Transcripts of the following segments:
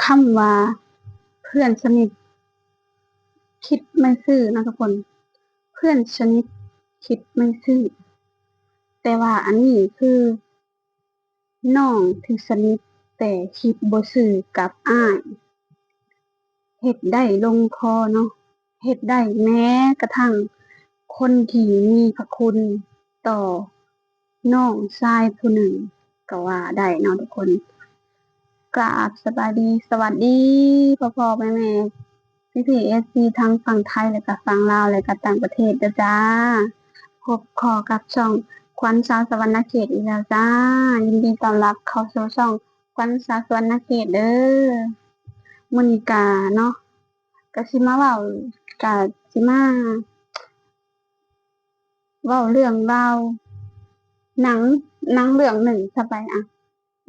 ຄຳວ່າເພື່ອນສະໜິດຄິດໄມ່ຊື່ເນາະທຸກຄົນ, ເພື່ອນສະໜິດຄິດໄມ່ຊື່. ແຕ່ວ່າອັນນີ້ຄືນ້ອງທີ່ສະໜິດແຕ່ຄິດບໍ່ຊື່ກັບອ້າຍ ເຮັດໄດ້ລົງຄໍເນາະ, ເຮັດໄດ້ແມ້ກະທັ່ງຄົນທີ່ມີພະຄຸນຕໍ່ນ້ອງຊາຍຜູ້ໜຶ່ງກໍວ່າໄດ້ເນາະທຸກຄົນ. ກາບສະບາຍດີ ສະຫວັດດີພໍ່ໆແມ່ໆ ພີ່ໆເອັຟຊີທັງຝັ່ງໄທ ແລະກະຝັ່ງລາວ ແລະກະຕ່າງປະເທດເດີຈ້າ. ພົບພໍ້ກັບຊ່ອງຂວັນສາວສະຫວັນນະເຂດອີກແລ້ວຈ້າ. ຍິນດີຕ້ອນຮັບເຂົ້າສູ່ຊ່ອງຂວັນສາວສະຫວັນນະເຂດເດີ. ມື້ນີ້ກະເນາະ ກະຊິມາເວົ້າ ກະຊິມາເວົ້າເລື່ອງລາວ ໜັງ ໜັງເລື່ອງໜຶ່ງຊະໄປອະ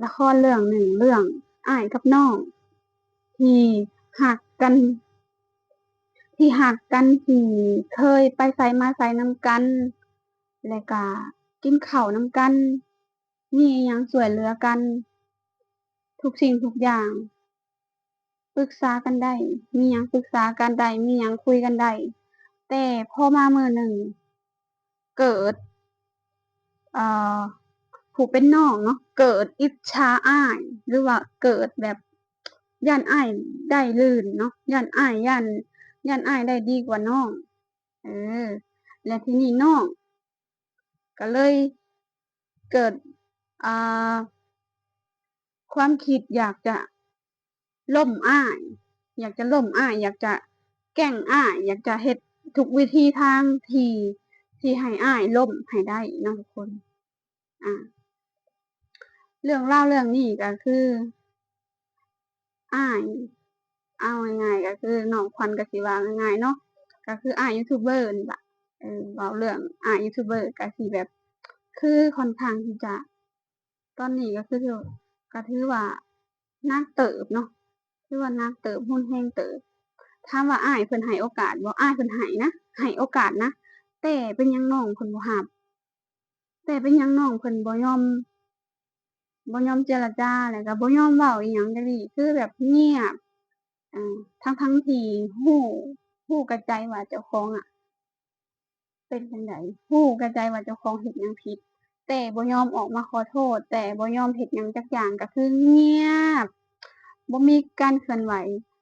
ລະຄອນເລື່ອງໜຶ່ງ ເລື່ອງອ້າຍກັບນ້ອງທີ່ຮັກກັນ ທີ່ຮັກກັນ ທີ່ເຄີຍໄປໃສມາໃສນຳກັນ ແລະກະກິນເຂົ້ານຳກັນ ມີອີ່ຫຍັງຊ່ວຍເຫຼືອກັນ ທຸກສິ່ງທຸກຢ່າງ ປຶກສາກັນໄດ້ ມີຫຍັງປຶກສາກັນໄດ້ ມີຫຍັງຄຸຍກັນໄດ້. ແຕ່ພໍມາມື້ໜຶ່ງ ເກີດ ເອີ ຜູ້ເປັນນ້ອງເນາະ ເກີດອິດສາອ້າຍ ຫຼືວ່າເກີດແບບຢ້ານອ້າຍໄດ້ລື່ນເນາະ ຢ້ານອ້າຍ ຢ້ານ ຢ້ານອ້າຍໄດ້ດີກວ່ານ້ອງ. ເອີ ແລະທີນີ້ນ້ອງ ກໍເລີຍເກີດ ອ່າ ຄວາມຄິດຢາກຈະລົ້ມອ້າຍ ຢາກຈະລົ້ມອ້າຍ ຢາກຈະແກ່ງອ້າຍ ຢາກຈະເຮັດທຸກວິທີທາງທີ່ ທີ່ໃຫ້ອ້າຍລົ້ມໃຫ້ໄດ້ເນາະທຸກຄົນ. ອ່າ ເລື່ອງລາວເລື່ອງນີ້ກໍຄື ອ້າຍ ເອົາງ່າຍໆ ກໍຄືນ້ອງຂວັນກໍຊິວ່າງ່າຍໆເນາະ ກໍຄືອ້າຍຢູທູບເບີນີ້ລະ. ເອີ ເວົ້າເລື່ອງອ້າຍຢູທູບເບີກໍຊິແບບ ຄືຄ່ອນຂ້າງທີ່ຈະ ຕອນນີ້ກໍຄື ກໍຖືວ່າໜັກເຕີບເນາະ ຖືວ່າໜັກເຕີບ ຮຸນແຮງເຕີບ. ຖາມວ່າອ້າຍເພິ່ນໃຫ້ໂອກາດບໍ່? ອ້າຍເພິ່ນໃຫ້ນະ ໃຫ້ໂອກາດນະ ແຕ່ເປັນຫຍັງນ້ອງເພິ່ນບໍ່ຮັບ? ແຕ່ເປັນຫຍັງນ້ອງເພິ່ນບໍ່ຍອມ ບໍ່ຍອມເຈລະຈາ ແລ້ວກໍບໍ່ຍອມເວົ້າອີ່ຫຍັງຈັ່ງຊີ້ ຄືແບບງຽບ ເອີ ທັງໆທີ່ຮູ້ ຮູ້ກະໃຈວ່າເຈົ້າຂອງອະເປັນຈັ່ງໃດ ຮູ້ກະໃຈວ່າເຈົ້າຂອງເຮັດຫຍັງຜິດ ແຕ່ບໍ່ຍອມອອກມາຂໍໂທດ ແຕ່ບໍ່ຍອມເຮັດຫຍັງຈັກຢ່າງ ກໍຄືງຽບ ບໍ່ມີການເຄື່ອນໄຫວ.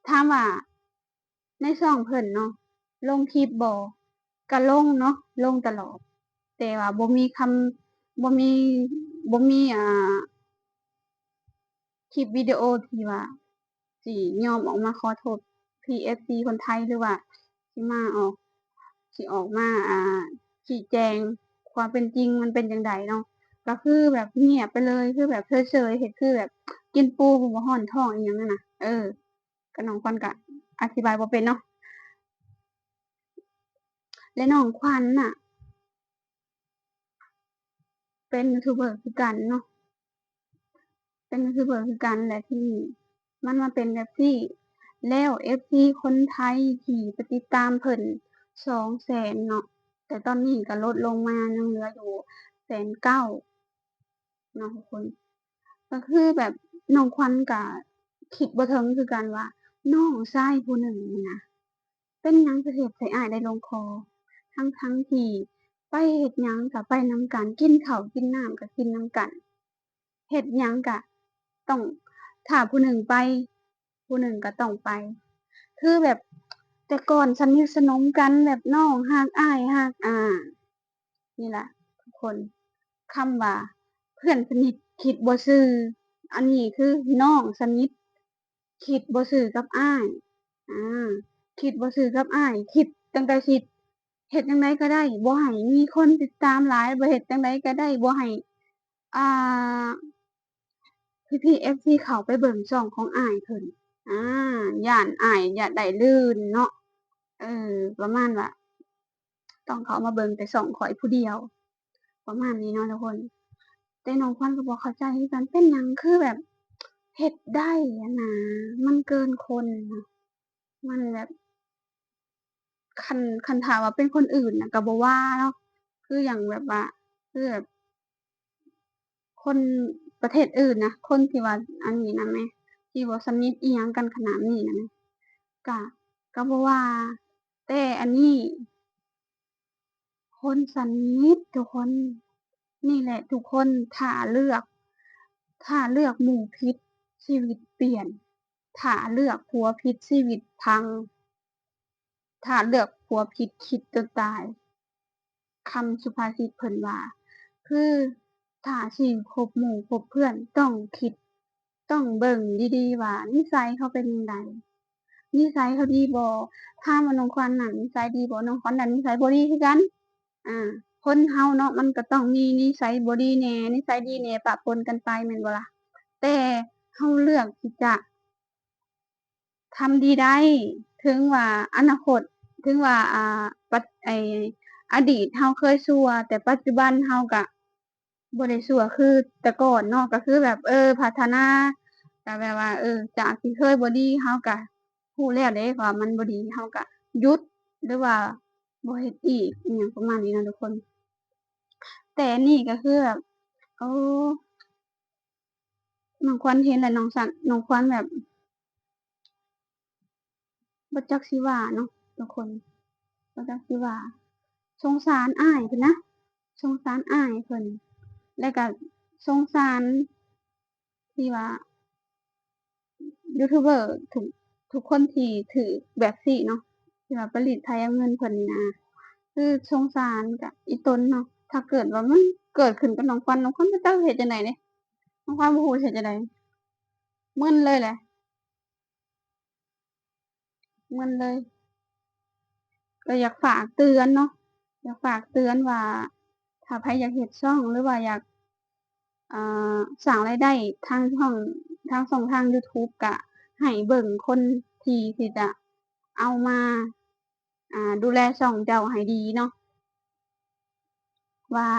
ຖາມວ່າ ໃນຊ່ອງເພິ່ນເນາະ ລົງຄລິບບໍ່? ກະລົງເນາະ ລົງຕະຫຼອດ ແຕ່ວ່າບໍ່ມີຄຳ ບໍ່ມີ ບໍ່ມີ ອ່າ ຄລິບວິດີໂອທີ່ວ່າຊິຍອມອອກມາຂໍໂທດ ພີເອັຟຊີ ຄົນໄທ ຫຼືວ່າຊິມາອອກ ຊິອອກມາ ອ່າ ຊີ້ແຈງຄວາມເປັນຈິງມັນເປັນຈັ່ງໃດເນາະ. ກະຄືແບບງຽບໄປເລີຍ ຄືແບບເຊີຍໆ ເຮັດຄືແບບກິນປູບໍ່ຮ້ອນທ້ອງອີ່ຫຍັງນັ້ນນະ ເອີ. ກະນ້ອງຂວັນກະອະທິບາຍບໍ່ເປັນເນາະ ແລະນ້ອງຂວັນນະເປັນຢູທູບເບີຄືກັນເນາະ ເປັນຢູທູບເບີຄືກັນ ແລະທີນີ້ມັນມາເປັນແບບນີ້ ແລ້ວເອັຟຊີຄົນໄທທີ່ໄປຕິດຕາມເພິ່ນສອງແສນເນາະ ແຕ່ຕອນນີ້ກະລົດລົງມາ ຍັງເຫຼືອຢູ່ແສນເກົ້າ ເນາະທຸກຄົນ. ກໍຄືແບບນ້ອງຂວັນກະຄິດບໍ່ເຖິງຄືກັນວ່າ ນ້ອງຊາຍຜູ້ໜຶ່ງນີ້ນະ ເປັນຫຍັງຄືເຮັດໃຫ້ອ້າຍໄດ້ລົງຄໍ ທັງໆທີ່ໄປເຮັດຫຍັງກະໄປນຳກັນ ກິນເຂົ້າກິນນ້ຳກະກິນນຳກັນ ເຮັດຫຍັງກະຕ້ອງ ຖ້າຜູ້ໜຶ່ງໄປ ຜູ້ໜຶ່ງກະຕ້ອງໄປ ຄືແບບແຕ່ກ່ອນສະໜິດສະໜົມກັນ ແບບນ້ອງຮັກອ້າຍຮັກ ອ່າ ນີ້ລະທຸກຄົນ ຄຳວ່າເພື່ອນສະໜິດຄິດບໍ່ຊື່ ອັນນີ້ຄືນ້ອງສະໜິດຄິດບໍ່ຊື່ກັບອ້າຍ ອ່າ ຄິດບໍ່ຊື່ກັບອ້າຍ ຄິດຕັ້ງແຕ່ຊິເຮັດຈັ່ງໃດກໍໄດ້ ບໍ່ໃຫ້ມີຄົນຕິດຕາມຫຼາຍ ບໍ່ເຮັດຈັ່ງໃດກໍໄດ້ ບໍ່ໃຫ້ ອ່າ ພີ່ໆເອັຟຊີເຂົ້າໄປເບິ່ງຊ່ອງຂອງອ້າຍເພິ່ນ ອ່າ ຢ້ານອ້າຍຢາກໄດ້ລື່ນເນາະ ເອີ ປະມານວ່າ ຕ້ອງເຂົ້າມາເບິ່ງແຕ່ຊ່ອງຂ້ອຍຜູ້ດຽວ ປະມານນີ້ເນາະທຸກຄົນ. ແຕ່ນ້ອງຂວັນກໍບໍ່ເຂົ້າໃຈຄືກັນ ເປັນຫຍັງຄືແບບເຮັດໄດ້ຫັ້ນນະ ມັນເກີນຄົນນະ ມັນແບບ ຄັນ ຄັນຖ້າວ່າເປັນຄົນອື່ນນະກໍບໍ່ວ່າເນາະ ຄືຢ່າງແບບວ່າ ຄືແບບ ຄົນປະເທດອື່ນນະ ຄົນທີ່ວ່າອັນນີ້ນະແມ່ ທີ່ບໍ່ສະໜິດອີ່ຫຍັງກັນຂະໜາດນີ້ນະ ກະ ກະບໍ່ວ່າ ແຕ່ອັນນີ້ ຄົນສະໜິດທຸກຄົນ ນີ້ແຫຼະທຸກຄົນ ຖ້າເລືອກ ຖ້າເລືອກໝູ່ຜິດ ຊີວິດປ່ຽນ ຖ້າເລືອກຜົວຜິດ ຊີວິດພັງ ຖ້າເລືອກຜົວຜິດ ຄິດຈົນຕາຍ. ຄຳສຸພາສິດເພິ່ນວ່າ ຄືຖ້າຊິຄົບໝູ່ຄົບເພື່ອນ ຕ້ອງຄິດ ຕ້ອງເບິ່ງດີໆວ່ານິໄສເຂົາເປັນຈັ່ງໃດ ນິໄສເຂົາດີບໍ່? ຖາມວ່ານ້ອງຂວັນນັ້ນນິໄສດີບໍ່? ນ້ອງຂວັນນັ້ນນິໄສບໍ່ດີຄືກັນ. ອາ ຄົນເຮົາເນາະ ມັນກໍຕ້ອງມີນິໄສບໍ່ດີແດ່ ນິໄສດີແດ່ ປະປົນກັນໄປແມ່ນບໍ່ລະ? ແຕ່ເຮົາເລືອກທີ່ຈະ ທຳດີໄດ້ ເຖິງວ່າອະນາຄົດ ເຖິງວ່າ ອາ ປັດ ໄອ້ ອະດີດເຮົາເຄີຍຊົ່ວ ແຕ່ປັດຈຸບັນເຮົາກະບໍ່ໄດ້ຊົ່ວຄືແຕ່ກ່ອນເນາະ ກະຄືແບບ ເອີ ພັດທະນາ ກະແບບວ່າ ເອີ ຈາກທີ່ເຄີຍບໍ່ດີ ເຮົາກະຮູ້ແລ້ວເດ້ວ່າມັນບໍ່ດີ ເຮົາກະຢຸດ ຫຼືວ່າບໍ່ເຮັດອີກ ອີ່ຫຍັງປະມານນີ້ເນາະທຸກຄົນ. ແຕ່ນີ້ກະຄືແບບ ໂອ້ ນ້ອງຂວັນເຫັນແລ້ວນ້ອງສັນ ນ້ອງຂວັນແບບ ບໍ່ຈັກຊິວ່າເນາະທຸກຄົນ ບໍ່ຈັກຊິວ່າ ສົງສານອ້າຍເພິ່ນນະ ສົງສານອ້າຍເພິ່ນ ແລ້ວກະສົງສານທີ່ວ່າ ຢູທູບເບີທຸກ ທຸກຄົນທີ່ຖືກແບບຊີ້ເນາະ ທີ່ວ່າໄປລີດໄຖເອົາເງິນເພິ່ນນີ້ນະ ຄືສົງສານກະອີ່ຕົນເນາະ. ຖ້າເກີດວ່າມັນເກີດຂຶ້ນກັບນ້ອງຂວັນ ນ້ອງຂວັນບໍ່ຈັກເຮັດຈັ່ງໃດເດ້ ນ້ອງຂວັນບໍ່ຮູ້ເຮັດຈັ່ງໃດ ມຶນເລີຍແຫຼະ ມຶນເລີຍ. ກໍຢາກຝາກເຕືອນເນາະ ຢາກຝາກເຕືອນວ່າ ຖ້າໃຜຢາກເຮັດຊ່ອງ ຫຼືວ່າຢາກ ເອີ ສ້າງລາຍໄດ້ທາງຊ່ອງ ທາງຊ່ອງທາງຢູທູບ ກະໃຫ້ເບິ່ງຄົນທີ່ ທີ່ຈະເອົາມາ ອ່າ ດູແລຊ່ອງເຈົ້າໃຫ້ດີເນາະ ວ່າ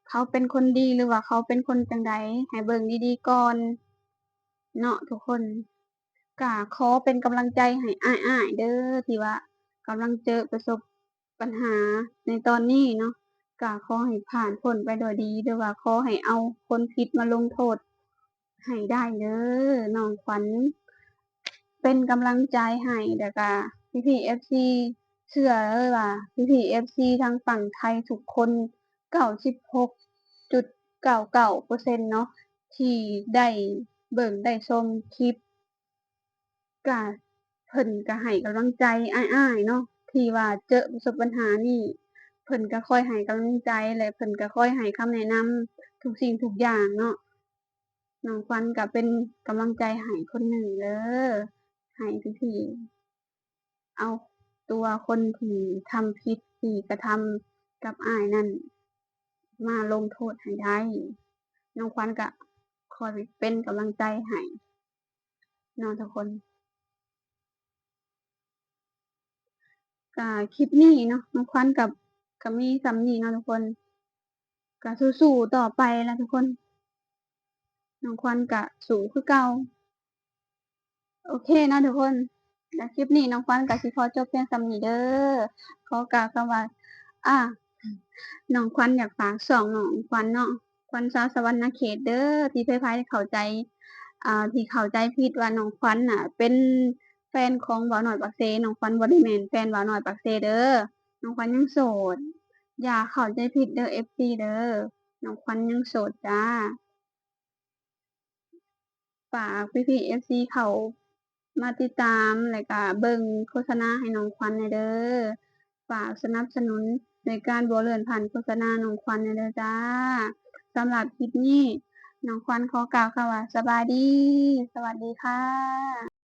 ເຂົາເປັນຄົນດີ ຫຼືວ່າເຂົາເປັນຄົນຈັ່ງໃດ ໃຫ້ເບິ່ງດີໆກ່ອນເນາະທຸກຄົນ. ກະຂໍເປັນກຳລັງໃຈໃຫ້ອ້າຍໆເດີ ທີ່ວ່າກຳລັງເຈີປະສົບ ບັນຫາໃນຕອນນີ້ເນາະ ກະຂໍໃຫ້ຜ່ານພົ້ນໄປດ້ວຍດີ ຫຼືວ່າຂໍໃຫ້ເອົາຄົນຜິດມາລົງໂທດໃຫ້ໄດ້ເດີ. ນ້ອງຂວັນເປັນກຳລັງໃຈໃຫ້ ແລ້ວກະພີ່ໆເອັຟຊີ ເຊື່ອເລີຍວ່າພີ່ໆເອັຟຊີທາງຝັ່ງໄທທຸກຄົນ ເກົ້າສິບຫົກຈຸດເກົ້າເກົ້າເປີເຊັນເນາະ ທີ່ໄດ້ເບິ່ງໄດ້ຊົມຄລິບ ກະ ເພິ່ນກະໃຫ້ກຳລັງໃຈອ້າຍໆເນາະ ທີ່ວ່າເຈີປະສົບບັນຫານີ້ ເພິ່ນກະຄອຍໃຫ້ກຳລັງໃຈ ແລະ ເພິ່ນກະຄອຍໃຫ້ຄຳແນະນຳທຸກສິ່ງທຸກຢ່າງເນາະ. ນ້ອງຂວັນກະເປັນກຳລັງໃຈໃຫ້ຄົນໜຶ່ງເດີ ໃຫ້ພີ່ໆເອົາຕົວຄົນທີ່ທຳຜິດ ທີ່ກະທຳກັບອ້າຍນັ້ນ ມາລົງໂທດໃຫ້ໄດ້. ນ້ອງຂວັນກະຄອຍເປັນກຳລັງໃຈໃຫ້ເນາະທຸກຄົນ. ກະຄລິບນີ້ເນາະ ນ້ອງຂວັນກະ ກະມີສ່ຳນີ້ເນາະທຸກຄົນ. ກະສູ້ໆຕໍ່ໄປລະທຸກຄົນ. ນ້ອງຂວັນກະສູ້ຄືເກົ່າ. ໂອເຄເນາະທຸກຄົນ ແລະ ຄລິບນີ້ນ້ອງຂວັນກໍຊິຂໍຈົບພຽງສ່ຳນີ້ເດີ. ຂໍກ່າວຄຳວ່າ ອາ ນ້ອງຂວັນຢາກຝາກຊ່ອງນ້ອງຂວັນເນາະ ຂວັນຊາວສະຫວັນນະເຂດເດີ ທີ່ໃຜໆເຂົ້າໃຈ ອາ ທີ່ເຂົ້າໃຈຜິດວ່ານ້ອງຂວັນນະເປັນແຟນຂອງບ່າວນ້ອຍປາກເຊ. ນ້ອງຂວັນບໍ່ໄດ້ແມ່ນແຟນບ່າວນ້ອຍປາກເຊເດີ ນ້ອງຂວັນຍັງໂສດ. ຢ່າເຂົ້າໃຈຜິດເດີ ເອັຟຊີເດີ ນ້ອງຂວັນຍັງໂສດຈ້າ. ຝາກພີ່ໆເອັຟຊີເຂົ້າມາຕິດຕາມ ແລະກະເບິ່ງໂຄສະນາໃຫ້ນ້ອງຂວັນແດ່ເດີ. ຝາກສະໜັບສະໜູນໂດຍການບໍ່ເລື່ອນຜ່ານໂຄສະນານ້ອງຂວັນແດ່ເດີຈ້າ. ສຳລັບຄລິບນີ້ ນ້ອງຂວັນຂໍກ່າວຄຳວ່າ ສະບາຍດີ ສະຫວັດດີຄ່ະ.